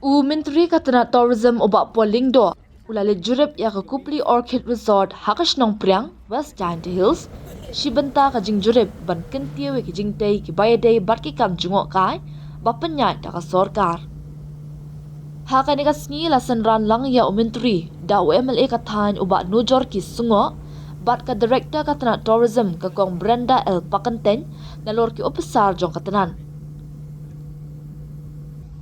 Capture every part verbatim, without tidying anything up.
U Myntri ka tnat Tourism u Bah Paul Lyngdoh u la leit jurip ïa ka Kupli Orchid Resort ha ka shnong Priang, West Jaintia Hills, shi bynta ka jingjurip ban kyntiew ïa ki jingtei kiba ïadei bad ki kam jngohkai ba pynïaid da ka sorkar. Ha kane ka sngi la synran lang ïa u Myntri da u M L A ka thaiñ u Bah Nujorki Shngoh bad ka Director ka tnat Tourism ka Kong Brenda L Pakyntein, nalor ki ophisar jong ka tnat.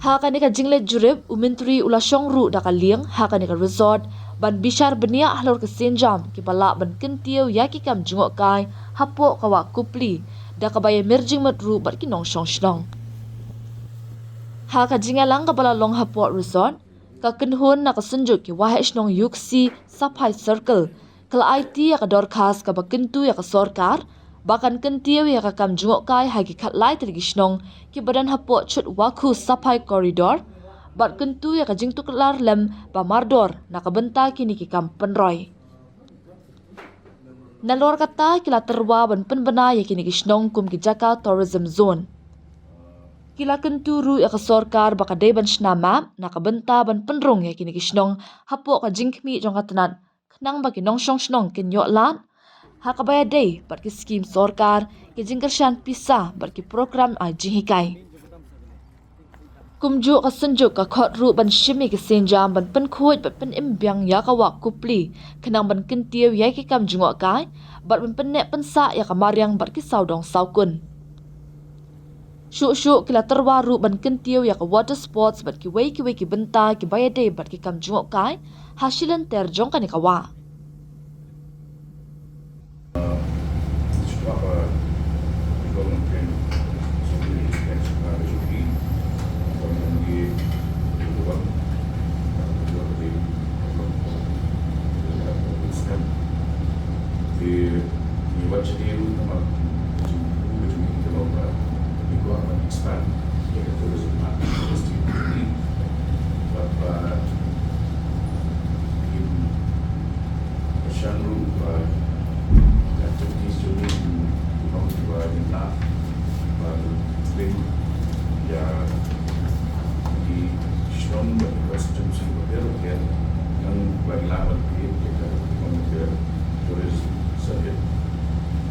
Ha kane ka jingleit jurip, u Myntri u la shong ruh da ka lieng ha kane ka resort ban bishar bniah halor ki sienjam kiba lah ban kyntiew ïa ki kam jngohkai hapoh ka wah Kupli da kaba ïamir jingmut ruh bad ki nongshong shnong. Ha ka jingïalang kaba la long hapoh resort, ka kynhun na ka Synjuk ki Waheh Shnong Iooksi Saphai Circle ka la aiti ïa ka dorkhas kaba kyntu ïa ka sorkar ba kan kyntiew ïa ka kam jngohkai ha ki khatlai tylli ki shnong kiba don hapoh Chutwakhu Saphai Corridor, bad kyntu ïa ka jingtuklar lem ba mardor na ka bynta kine ki kam pynroi. Nalor kata, ki la tyrwa ban pynbna ïa kine ki shnong kum ki jaka tourism zone. Ki la kyntu ruh ïa ka sorkar ba ka dei ban shna map na ka bynta ban pynrung ïa kine ki shnong hapoh ka jingkhmih jong ka tnat, khnang ba ki nongshong shnong kin ïoh lad ha kaba ïadei bad ki skhim sorkar, ki jingkyrshan pisa bad ki program ai jinghikai. Kumjuh, ka Synjuk ka khot ruh ban shim ïa ki sienjam ban pynkhuid bad pynim biang ïa ka wah Kupli, khnang ban kyntiew ïa ki kam jngohkai bad ban pynneh pynsah ïa ka mariang bad ki sawdong sawkun. Shuh shuh, ki la tyrwa ruh ban kyntiew ïa ka water sports bad kiwei kiwei ki bynta kiba ïadei bad ki kam jngohkai ha shilynter jong kane ka wah. Shan ruh ba ka activities jong ngi ki long kiba nyngkong bad pynbeit ïa ki shnong bad ki constituency bapher bapher, nang ba ngi lah ban create ïa ka, ka tourism circuit.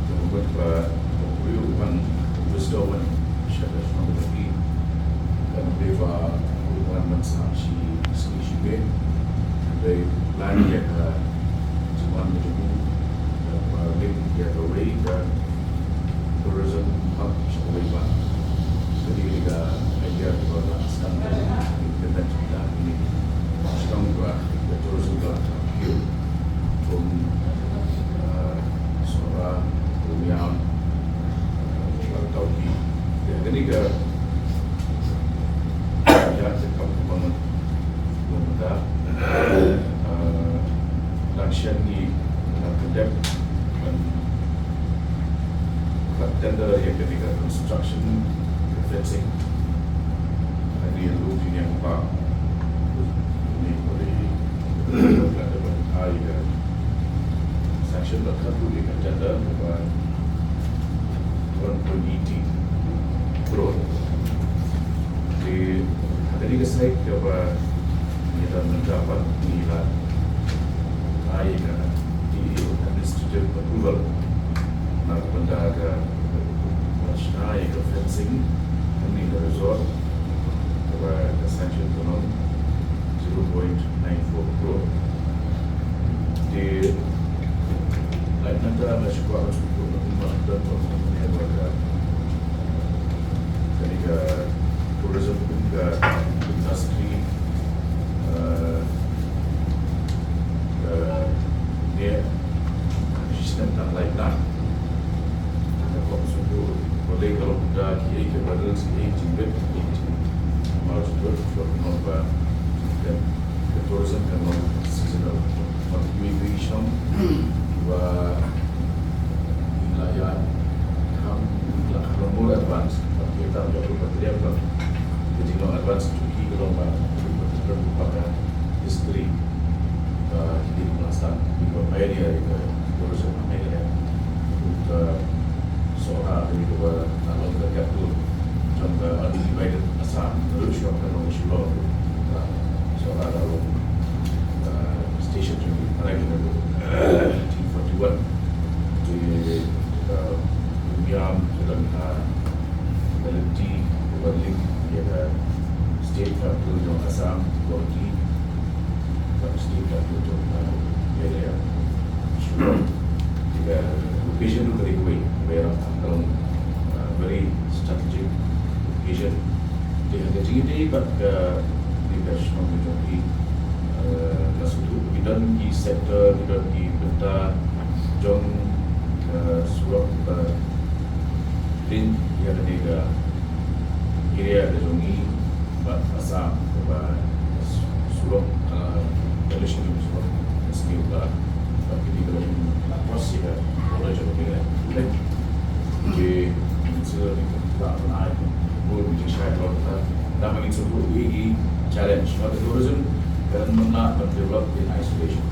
Ka mut ba u briew u wan, u visitor u wan sha ka shnong jong ngi, kan dei ba u wan ban sah shi sngi shi mih, hynrei lait ïa ka jingwan ka jong u, ba link ïa kawei ka tourism hub sha kawei pat. Ka dei ka idea kaba la sdang ka internet kita kini. Sdang ba ka tourism ka la kiew kum, eh, Sohra, Umiam, eh, Tawki. Ïa kane ka, ïa ka kam kaba ngan, ngan mynta, eh, dang shen ngi la pyndep ban kat tender ïa kane ka construction, ka fencing. Ani ruh ki niang ba ni ko dei ka da ban ai ka sanction ba kat ruh ïa ka tender ba one point eighty crore. Te ha kane ka site kaba ngi dang mynta pat ngi la ai ka D E administrative approval na ka bynta ka shna ïa ka fencing hangne ha resort, kaba ka sanction ka long zero point nine four crore. Te lait nangta nga shu kwah ban sngewthuh na kumba don ba kumne ba ka, kane ka tourism kum ka industry, eh, ka ne system tang lait na. Nga kwah ban sngewthuh balei ka long da kiei kiba don kiei jingwit kiei jingmar jingwit, ba kumno ba ka tourism kan long seasonal. Bad kiwei kiwei ki shnong ba la ïa kham, la kham long more advance. Bad kita ba ka trei ba ka jinglong advance jong ki ka long ba ka history ba ki dei ban sdang, ki dei ban pioneer ïa ka tourism ha Meghalaya. Ka Sohra ka dei kaba la long ka capital jong ka undivided Assam. Ka ruh shuwa ka long Shillong. Ka Ban link ïa ka state capital jong Assam, Guwahati, bad state capital jong Meghalaya. Ïa ka location ruh ka dei kawei, kawei ruh ka long, uh, very strategic location. Te ha ka jingïadei bad ka, ïa ka shnong jong ki, uh, nga sngewthuh ki don ki sector, ki don ki bynta jong ka surok ba link ïa kane ka area ka jong ngi bad Assam, kaba surok, uh, relation jong surok ka sniew bha, bad kine ki long across ïa ka border jong ngi. Te ngin sa lah ban ai bor, ngin shai bor, tang ba ngin sngewthuh ïa ki challenge ba ka tourism ka ym lah ban develop in isolation.